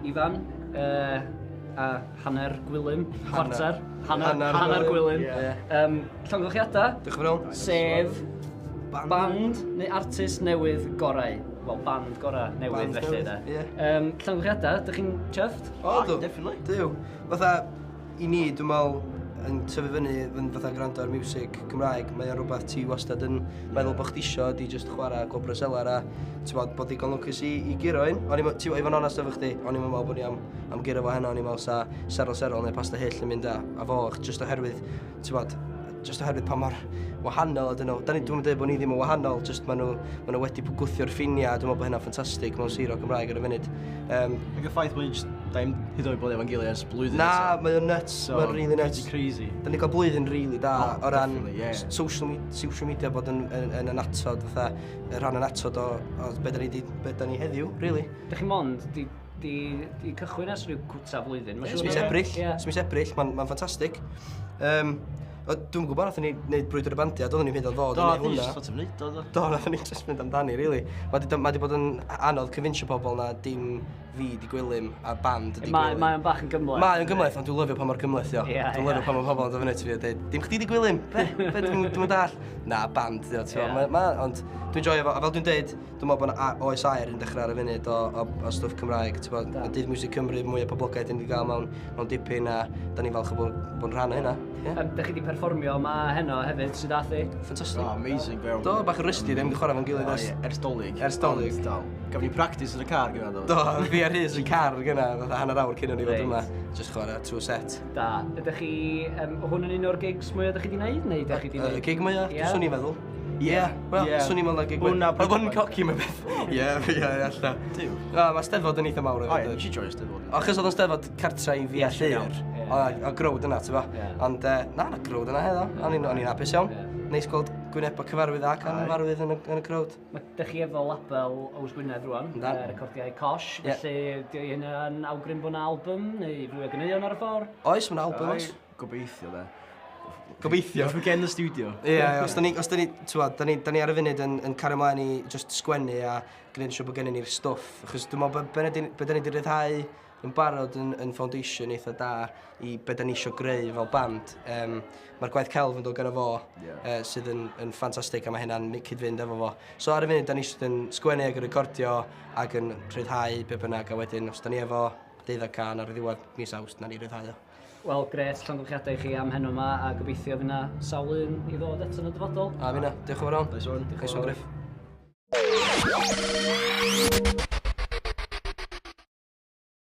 Ifan, a hanner Gwilym, chwarter, hanner, hanner, hanner Gwilym. Yeah. Llongyfarchiadau. Diolch yn fawr. Sef band, band neu artist newydd gorau. Wel, band gorau newydd band felly, de. Yeah. Llongyfarchiadau, dych chi'n chuffed? O, do. Definitely. Duw. Fatha, i ni, dwi'n meddwl, yn tyfu fyny yn fatha gwrando ar music Cymraeg, mae o'n rhywbeth ti wastad yn meddwl bod chdi isio ydi jyst chwarae Gwobrau Selar a ti'n bod, bod digon lwcus i guro un. O'n i'n ti'n i fod yn onest efo chdi, o'n i'n meddwl bod ni am guro fo heno, o'n i'n meddwl sa Serol Serol neu Pasta Hyll yn mynd â fo, jyst oherwydd, ti'n bod, jyst oherwydd pa mor wahanol ydyn nhw. Da ni, dwi'n dweud bod ni ddim yn wahanol, jyst maen nhw, maen nhw wedi gwthio'r ffiniau, dwi'n meddwl bod hynna'n ffantastig mewn siro Gymraeg ar y funud. Ac y ffaith bod ni jyst, da ni'n hyd yn oed bod efo'n gilydd ers blwyddyn Na, mae o'n nuts, so, mae'n really nuts. Crazy. Da ni'n cael blwyddyn really da oh, o ran yeah. social media bod yn annatod, fatha, y rhan annatod o be da ni, di, be da ni heddiw, really. Da chi mond di, di cychwyn ers rhyw cwta flwyddyn? Ers mis Ebrill, yeah. Mis Ebrill, mae'n ma ffantastig. Dwi'n gwybod, nathon ni wneud brwydr y bandiau, doeddwn ni'n mynd o ddod i wneud hwnna. Do, sort of wneud o, do. Do, nathon ni just mynd amdani, really. Mae di, ma di bod yn anodd convincio pobl na dim fi di Gwilym a band ydi Gwilym. Mae o'n bach yn gymhleth. Mae o'n gymhleth, ond dwi'n lyfio pa mor gymhleth o. Yeah, dwi'n lyfio pa mor pobl yn dod fyny at fi a dweud, dim chdi di Gwilym, be, be dwi'n dwi dall. Na, band, di o, ti'n yeah. ma, ond dwi'n joio fo, a fel dwi'n dweud, dwi'n meddwl bod yna oes aur yn dechrau ar y funud o stwff Cymraeg. Ti'n bod, Dydd Miwsig Cymru, mwy o poblogaidd yn wedi gael mewn dipyn, a da ni'n falch o bod yn rhan o hynna. Yeah. Da chi wedi perfformio yma heno hefyd, sydd ath i? Ffantastig. Oh, amazing, go iawn. Do, bach yn rusty, ddim wedi chwarae fo'n gilydd ers... Ers Dolig. Ers Dolig. Dal. Gafon ni practice yn y car gyda do. Do, fi a Rhys yn car gyna, fatha hanner awr cyn o'n i fod yma. Just chwarae trwy set. Da. Ydych chi, hwn yn un o'r gigs mwyaf ydych chi wedi gwneud, neu ydych chi wedi gwneud? Gig mwyaf, yeah. Swn i'n meddwl. Ie, wel, swn i'n meddwl na gig Hwnna mwyaf. Oedd o'n coci mae'n beth. Ie, ie, alla. Duw. Mae Steddfod yn eitha mawr. O, ie, nes i joio Steddfod. Achos oedd o'n Steddfod cartra i fi a Llyr. O growd yna, ti'n bo. Ond, na, na growd yna heddo. O'n i'n hapus iawn. Neis gweld gwynebau cyfarwydd ac angyfarwydd yn y crowd. Mae dych chi efo label Ows Gwynedd rwan, recordiau Cosh, felly di hynna'n awgrym bod yna album neu fwy o ganeuon ar y ffordd? Oes, mae yna album, oes. Gobeithio, de. Gobeithio. If we get in the studio. Ie, yeah, os da ni, os da ni, t'wod, da ni ar y funud yn cario ymlaen i just sgwennu a gwneud yn siŵr bod gennym ni'r stwff. Achos dwi'n meddwl be, be da ni wedi rhyddhau yn barod yn foundation eitha da i be da ni eisiau greu fel band. Mae'r gwaith celf yn dod gyda fo, sydd yn ffantastig a mae hynna'n cyd-fynd efo fo. So ar y funud, da ni eisiau yn sgwennu ac yn recordio ac yn rhyddhau be bynnag, a wedyn os da ni efo 12 can ar y ddiwedd mis Awst, na ni rhyddhau o. Wel, gret, llongyfarchiadau i chi am heno yma, a gobeithio fydd yna sawl un i ddod eto yn y dyfodol. A fi na, diolch yn fawr iawn. Nice one. Nice one, Griff.